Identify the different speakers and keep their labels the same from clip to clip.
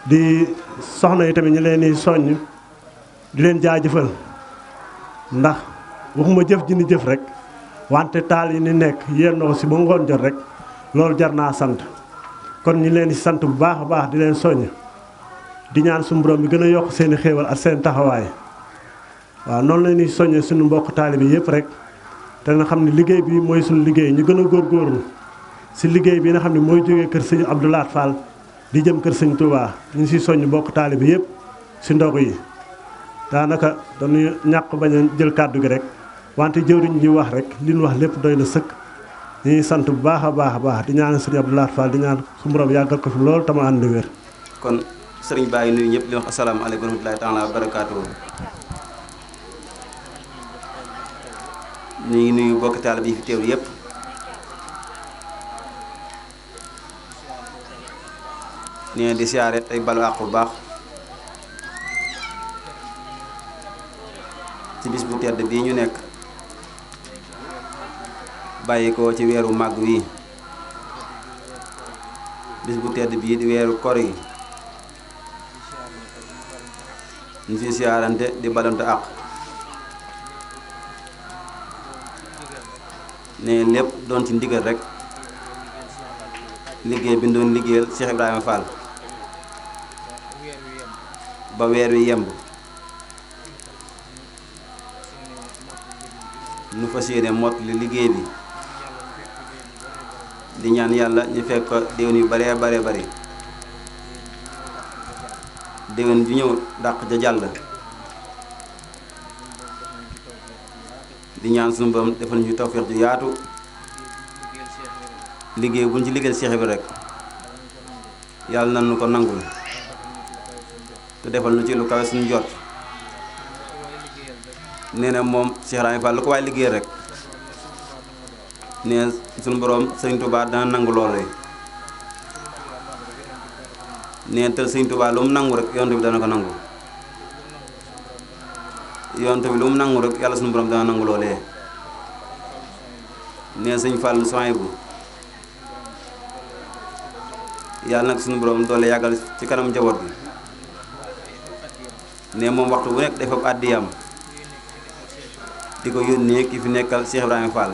Speaker 1: di soxna yi tamit ñu leen di soññ di leen jaajëfal ndax waxuma jëf ji ni jëf rek wante taal yi ni nekk yéen na ko si ba ngoon jot rek loolu jar naa sant kon ñu leen di sant bu baax a baax di leen soññ di ñaan suñu borom bi gën a yokk seen i xéewal ak seen taxawaay waaw noonu la ñuy soññee suñu mbokk taalibe yëpp rek te nga xam ne liggéey bi mooy suñu liggéey ñu gën a góorgóorlu si liggéey bi nga xam ne mooy jógee kër sëñ Abdou Lahad Fall di jëm kër sëñ Touba ñu ngi siy soññ mbokk taalibe yëpp si ndogu yi daanaka dañuy ñàkk bañ a jël kàddu gi rek wante jëwriñ ji wax rek li ñu wax lépp doy na sëkk ñu ngi sant bu baax a baax a baax di ñaan sëñ Abdou Lahad Fall di ñaan su borom yàggal ko fi loolu tama ànd wér.
Speaker 2: kon sëriñ baa ngi nuyu ñëpp di wax asalaamaaleykum wa rahmatulahi taala wa barakaatu. ñu ngi nuyu bokk taalibe yi fi teew yëpp. nee di siyaare tey balu àq bu baax ci bis bu tedd bii ñu nekk bàyyi ko ci weeru màgg wi bis bu tedd bii di weeru kor yi ñu fi siyaarante di balante àq ne lépp doon ci ndigal rek liggéey bi ñu doon liggéeyal Cheikh Ibrahima Fall ba weer wi yemb nu fas yéene mot li liggéey bi di ñaan yàlla ñu fekk ko déwén yu bare bare bari déwén ju ñëw dàq ja jàll di ñaan suñu borom defal ñu tawfeex ju yaatu liggéey buñ ci liggéeyal Cheikh bi rek yàlla nañu ko nangul te defal nu ci lu kawe suñu jot nee na moom Cheikh Ibrahima Fall lu ko waay liggéey rek nee suñu borom Sëriñ Touba dana nangu loolu nee te Sëriñ Touba lu mu nangu rek yonent bi dana ko nangu yonent bi lu mu nangu rek yàlla suñu borom dana nangu loolee nee Sëriñ Fall Souhaïbou yàlla nag suñu borom doole yàggal ci kanam njaboot bi ne moom waxtu bu nekk dafa àddiyam di ko yónnee ki fi nekkal Cheikh Ibrahima Fall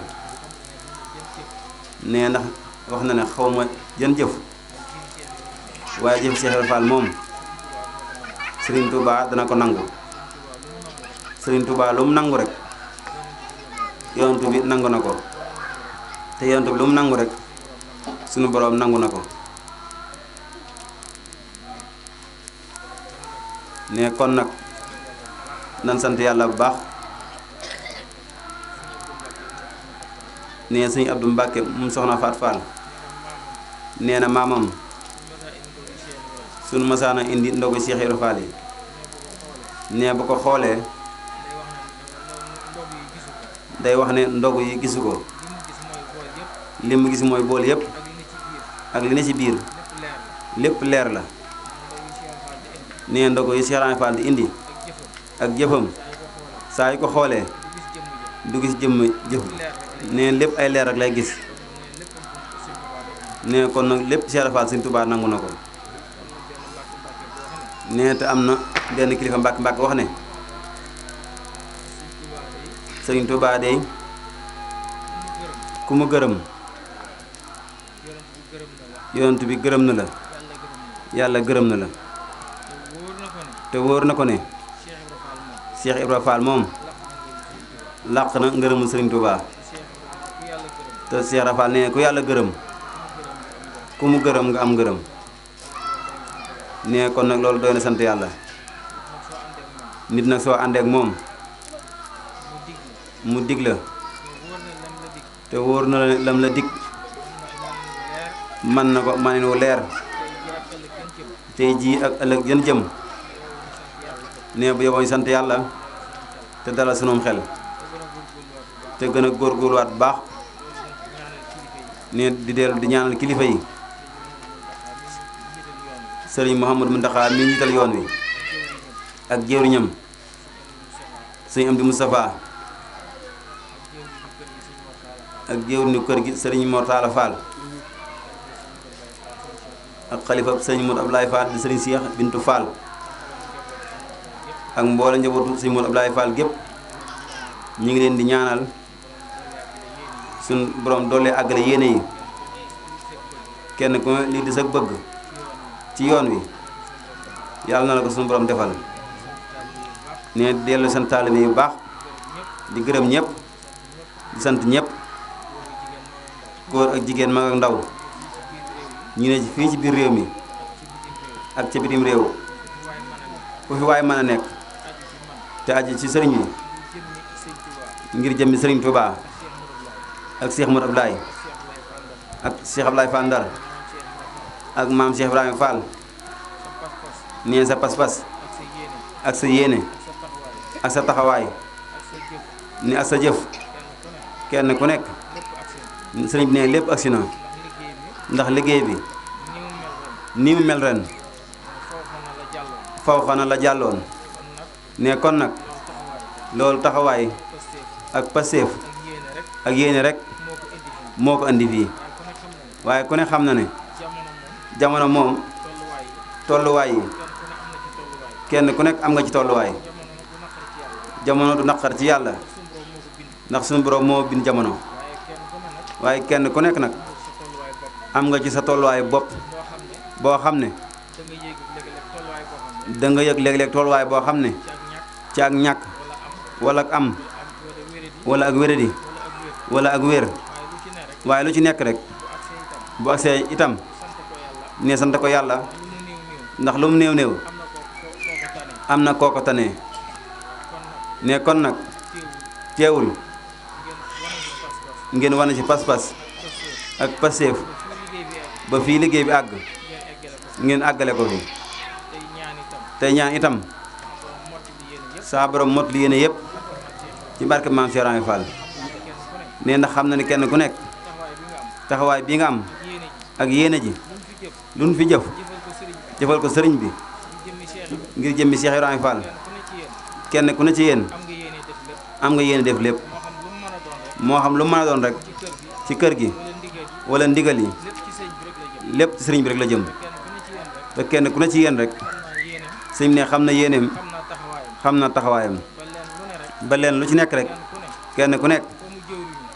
Speaker 2: ne ndax wax na ne xaw ma jën jëf waaye jëf Cheikh Ibrahima Fall moom Serigne Touba dana ko nangu Serigne Touba lu mu nangu rek yonent bi nangu na ko te yonent bi lu mu nangu rek sunu borom nangu na ko ne kon nag nan sant yàlla bu baax ne sëñ Abdou Mbacke mu soxna Faat Fall nee na maamam sunu masaana indi ndogu Cheikh Ibra Fall yi ne bu ko xoolee day wax ne ndogu yi gisu ko li mu gis mooy bool yépp ak li ne ci biir lépp leer la nee ndogu yi Cheikh Ibrahima Fall di indi ak jëfam saa yu ko xoolee du gis jëmm jëf nee lépp ay leer ak lay gis nee kon nag lépp Cheikh Ibrahima Fall Sëriñ Tuubaa nangu na ko nee te am na benn kilifa Mbàkke Mbàkke wax ne Sëriñ Tuubaa dey ku mu gërëm yonent bi gërëm na la yàlla gërëm na la te wóor na ko ne Cheikh Ibrahima Fall moom làq na ngërëmul Sëriñ Tuubaa te Cheikh Ibrahima Fall nee ku yàlla gërëm ku mu gërëm nga am ngërëm nee kon nag loolu doy na sant yàlla nit nag soo àndeek moom mu dig la te wóor na la lam la dig man na ko manin wu leer tey jii ak ëllëg jën jëm ne bu yeboo ñu sant yàlla te dalal sunum xel te gën a góorgóorluwaat bu baax ne di dellu di ñaanal kilifa yi sëriñ Mouhamadou Mountakha mi njiital yoon wi ak jëwriñam sëriñ Amdi Moustapha ak jëwriñu kër gi sëriñ Mortala Fall ak xalifa sëriñ Modou Abdoulaye Fall di sëriñ Cheikh Bintou Fall ak mboole njabootu sëriñ Modou Abdoulaye Fall gépp ñu ngi leen di ñaanal suñ borom doole àggale yéene yi kenn ku lii di sa bëgg ci yoon wi yàlla na la ko suñu borom defal ne dellu sant taalibe yu baax di gërëm ñëpp di sant ñëpp góor ak jigéen mag ak ndaw ñu ne fii ci biir réew mi ak ca bitim réew fu fi waay mën a nekk te aji ci sëriñ bi ngir jëmmi sëriñ Touba ak Cheikh Modou Abdoulaye ak Cheikh Abdoulaye Fall Ndar ak maam Cheikh Ibrahima Fall nee sa pas-pas ak sa yéene ak sa taxawaay ni ak sa jëf kenn ku nekk sëriñ bi ne lépp agsi na ndax liggéey bi ni mu mel ren faw xana la jàlloon ne kon nag loolu taxawaay ak passeef ak yéene rek moo ko andi fii waaye ku ne xam na ne jamono moom tolluwaay yi kenn ku nekk am nga ci tolluwaay jamono du naqar ci yàlla ndax suñu borom moo bind jamono waaye kenn ku nekk nag am nga ci sa tolluwaay bopp boo xam ne da nga yëg léeg-léeg tolluwaay boo xam ne ci ak ñàkk wala ak am wala ak wéradi wala ak wér waaye lu ci nekk rek bu agsee itam ne sant ko yàlla ndax lu mu néew néew am na kooko tane ne kon nag teewul ngeen wane ci pas-pas ak passeef ba fii liggéey bi àgg ngeen àggale ko fi tey ñaan itam saa borom mot li yéene yëpp ci barke maam Cheikh Ibrahima Fall ne ndax xam na ne kenn ku nekk taxawaay bi nga am ak yéene ji lu nu fi jëf jëfal ko sëriñ bi ngir jëmmi Cheikh Ibrahima Fall kenn ku ne ci yéen am nga yéene def lépp moo xam lu mën a doon rek ci kër gi wala ndigal yi lépp ci sëriñ bi rek la jëm te kenn ku ne ci yéen rek sëriñ ne xam na yéeneem xam na taxawaayam ba leen lu ci nekk rek kenn ku nekk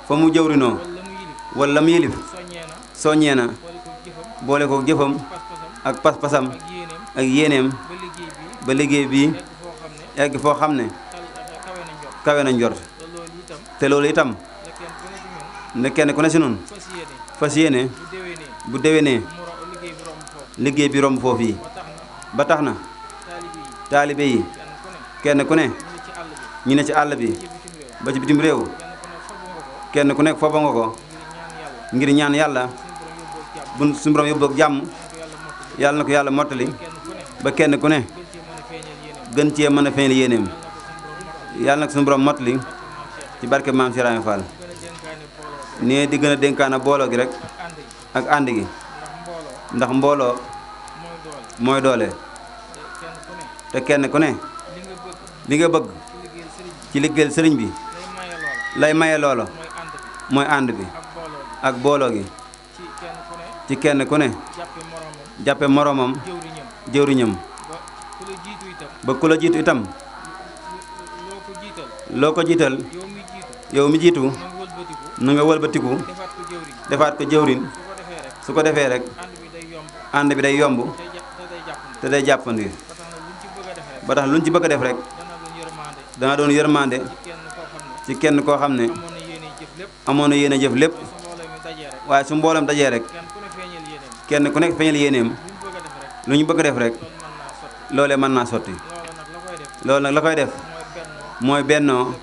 Speaker 2: fa mu jëwrinoo wala mu yilif soññee na boole ko jëfam ak pas-pasam ak yéeneem ba liggéey bii egg foo xam ne kawe na njort te loolu itam ne kenn ku ne si noonu fas yéene bu déwénee liggéey bi romb foofu yi ba tax na taalibe yi kenn ku ne ñu ne ci àll bi ba ci bitim réew kenn ku nekk foofa nga ko ngir ñaan yàlla bu suñu borom yóbbu ak jàmm yàlla na ko yàlla mottali ba kenn ku ne gën cee mën a feeñal yéeneem yàlla na ko suñu borom mottali ci barke maam Cheikh Ibrahima Fall nee di gën a dénkaana booloo gi rek ak ànd gi ndax mbooloo mooy doole te kenn ku ne li nga bëgg ci liggéeyal sëriñ bi lay maye loola mooy ànd bi ak booloo gi ci kenn ku ne jàppe moroomam jëwriñam ba ku la jiitu itam loo ko jiital yow mi jiitu na nga wëlbatiku defaat ko jëwriñ su ko defee rek ànd bi day yomb te day jàppandi ba tax luñ ci bëgg a def rek dana doon yërmande ci kenn koo xam ne amoon na yéene jëf lépp waaye su mboolam dajee rek kenn ku nekk feeñal yéeneem lu ñu bëgg a def rek loolee mën naa sotti loolu nag la koy def mooy bennoo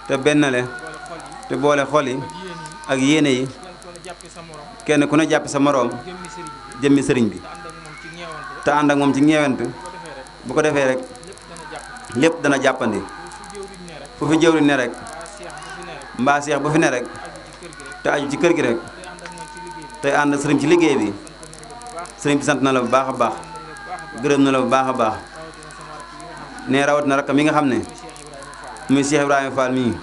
Speaker 2: te bennale te boole xol yi ak yéene yi kenn ku ne jàppe sa moroom jëmmi sëriñ bi te ànd ak moom ci ñeewant bu ko defee rek lépp dana jàppandi fu fi jëwriñ ne rek mbaa seex bu fi ne rek te aju ci kër gi rek tey ànd sëriñ ci liggéey bi sëriñ bi sant na la bu baax a baax gërëm na la bu baax a baax ne rawat na rakkam yi nga xam ne muy Cheikh Ibrahima Fall mii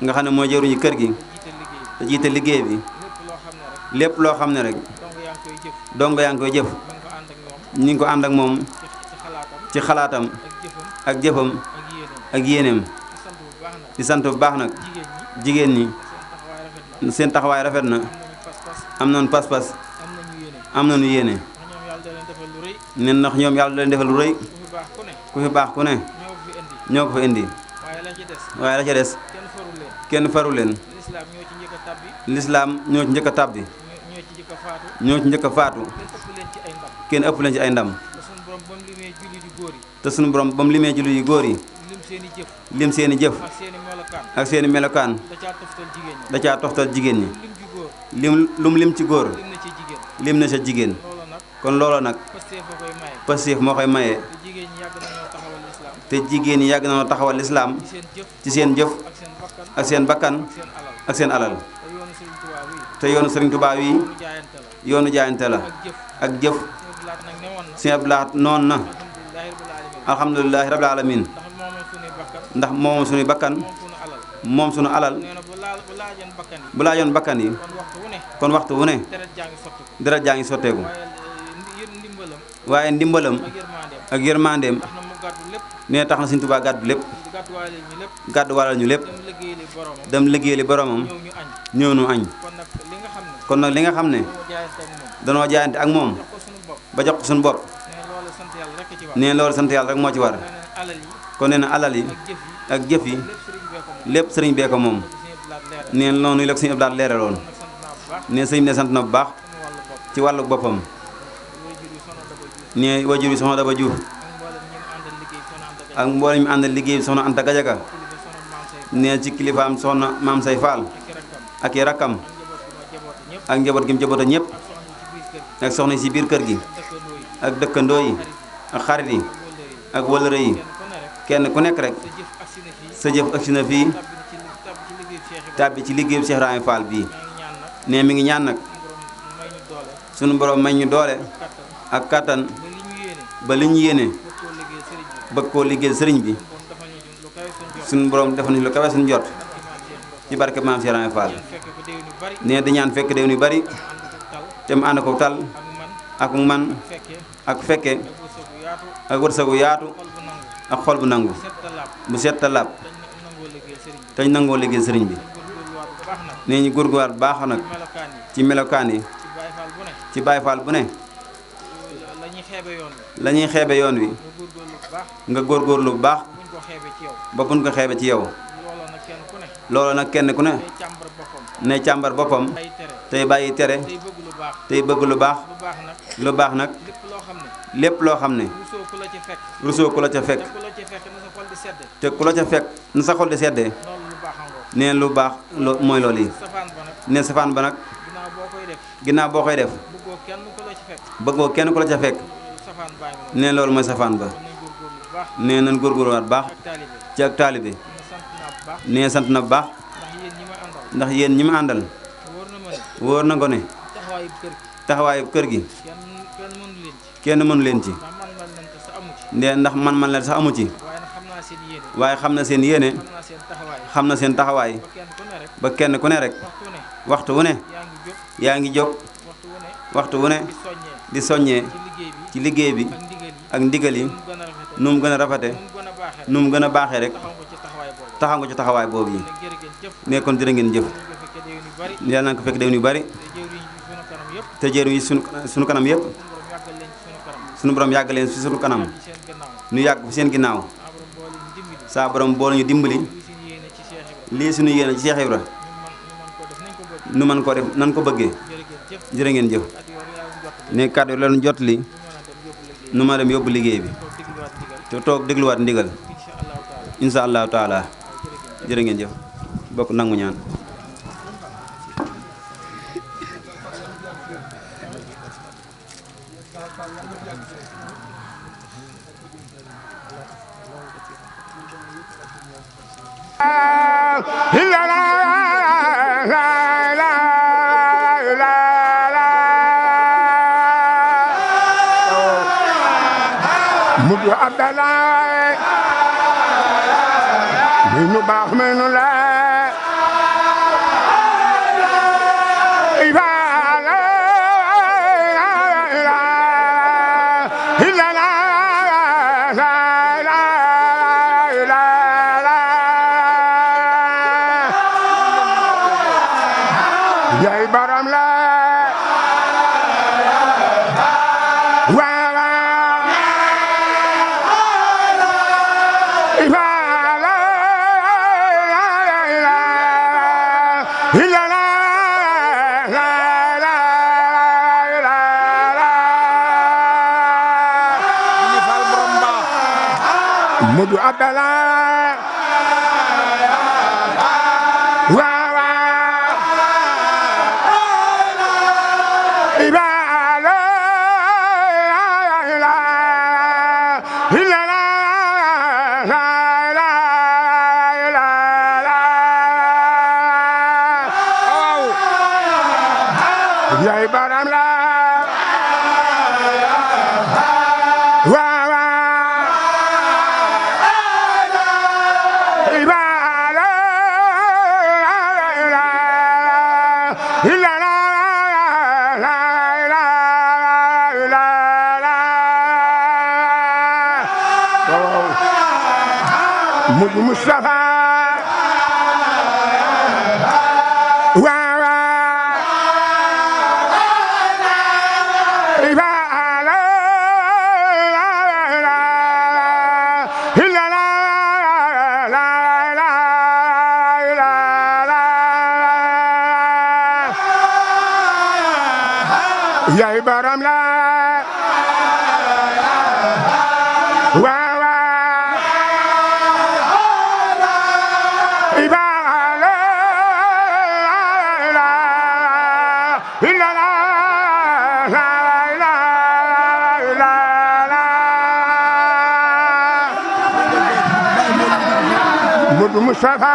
Speaker 2: nga xam ne mooy jëwriñu kër gi te jiite liggéey bi lépp loo xam ne rek dong yaa ngi koy jëf ñu ngi ko ànd ak moom ci xalaatam ak jëfam ak yéeneem di sant bu baax nag jigéen ñi seen taxawaay rafet na am nañu pas-pas am nañu yéene ne ndax ñoom yàlla da leen defal lu rëy ku fi baax ku ne ñoo ko fi indi waaye la ca des kenn faru leen lislaam ñoo ci njëkk a tàbbi ñoo ci njëkk a faatu kenn ëpp leen ci ay ndam te suñu borom ba mu limee jullit yu góor yi lim seeni jëf ak seeni melokaan da caa toftal jigéen ñi lum lim ci góor lim na sa jigéen kon looloo nag Pastef moo koy maye te jigéen ñi yàgg nañoo taxawal lislaam ci seen jëf ak seen bakkan ak seen alal te yoonu Sëriñ Tuubaa wi yoonu jaayante la ak jëf Sëriñ Abdou Lahad noonu na alhamdulilahi rabbil alamin ndax moom suñuy bakkan moom suñu alal bu laajoon bakkan yi kon waxtu wu ne deret jaa ngi sotteeku waaye ndimbalam ak yërmandeem nee tax na Sëriñ Tuubaa gàddu lépp gàddu wàllal ñu lépp dem liggéeyali boromam ñëw nu añ kon nag li nga xam ne danoo jaayante ak moom ba jox ko suñu bopp nee loolu sant yàlla rek moo ci war kon nee na alal yi ak jëf yi lépp sëriñ bee ko moom nee noonu la ko Sëriñ Abdou Lahad leeraloon nee sëriñ ne sant na bu baax ci wàllu boppam nee wajur yi soxna Daba Diouf ak mboolem ñu àndal liggéey bi soxna Anta Gajaga nee ci kilifaam soxna Maam Say Fall ak i rakkam ak njaboot gi mu njaboot ñëpp ak soxna yi si biir kër gi ak dëkkandoo yi ak xarit yi ak wëllëre yi kenn ku nekk rek sa jëf agsi na fii tàbbi ci liggéeyu Cheikh Ibrahima Fall bii nee mi ngi ñaan nag sunu borom may ñu doole ak kattan ba li ñu yéene bëgg koo liggéeyal sëriñ bi sunu borom defal nañu lu kawe suñu jot ci barke maam Cheikh Ibrahima Fall nee di ñaan fekk déwén yu bari te mu ànd ko tal ak man ak fekke ak wërsëgu yaatu ak xol bu nangu bu set ta laab te ñu nangoo liggéey sëriñ bi nee ñu góorgóorlu baax nag ci melokaan yi ci Baay Faal bu ne la ñuy xeebe yoon wi nga góorgóorlu bu baax ba buñ ko xeebe ci yow loolu nag kenn ku ne ne càmbar boppam tey bàyyi tere tey bëgg lu baax nag lépp loo xam ne rusoo ku la ca fekk te ku la ca fekk na sa xol di seddee nee lu baax mooy loolu yi ne safaan ba nag ginnaaw boo koy def bëggoo kenn ku la ca fekk nee loolu mooy safaan ba nee nañ góorgóorluwaat baax ci ak taalibe nee sant na bu baax ndax yéen ñi ma àndal wóor na ko ne taxawaayu kër gi kenn mënu leen ci ndee ndax man leen sax amu ci waaye xam na seen yéene xam na seen taxawaay ba kenn ku ne rek waxtu wu ne yaa ngi jóg waxtu wu ne di soññee ci liggéey bi ak ndigal yi nu mu gën a rafete nu mu gën a baaxee rek taxaw nga ci taxawaay boobu yi ne kon jërë ngeen jëf yàlla na ko fekk déwén yu bari te jëriñ yi sunu kanam yëpp sunu borom yàgg leen fi sunu kanam nu yàgg fi seen ginnaaw saa borom boole ñu dimbali lii suñu yéene ci Cheikh Ibra nu man koo def nan ko bëggee jërë ngeen jëf ne kàddu la jot li nu ma dem yóbbu liggéey bi te toog dégluwaat ndigal insha allahu taala jërë ngeen jëf bokk nangu ñaan
Speaker 3: Mudu Abdallah mi nu baax mi nu la yaay baram la Mudu Abdallah waaw ibala yaay baram la Mudu Mustafa waaw ibala yaay baram la waaw ibala Mudu Mustafa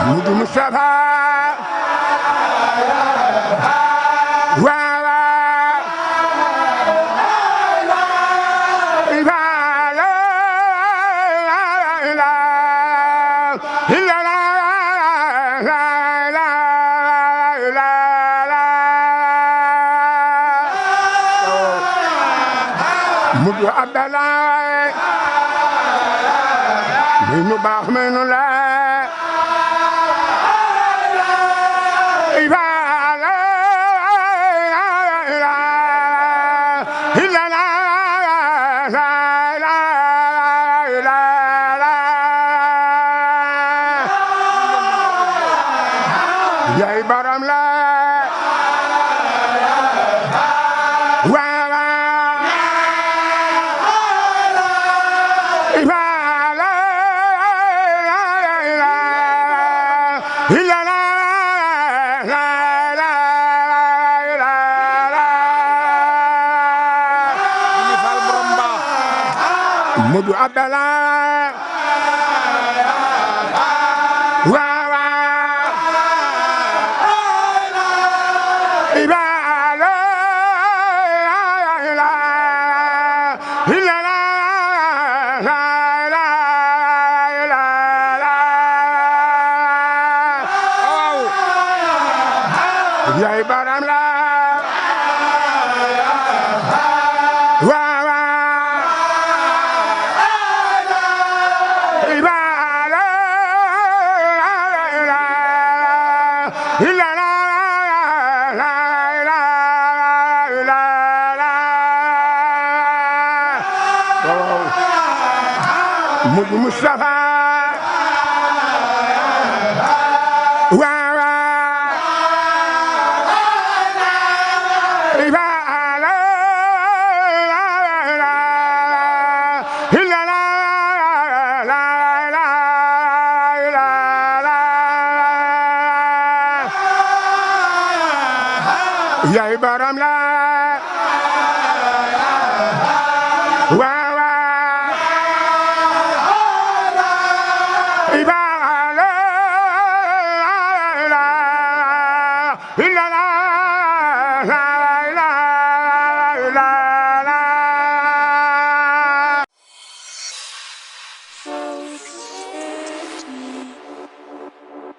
Speaker 3: Mudu Mustafa waaw ibala Mudu Abdallah mi nu baax mi nu la yaay baram la waaw ibala Mudu Abdallah waaw ibala yaay baram la waaw ibala Mudu Mustafa waaw ibala yaay baram la waaw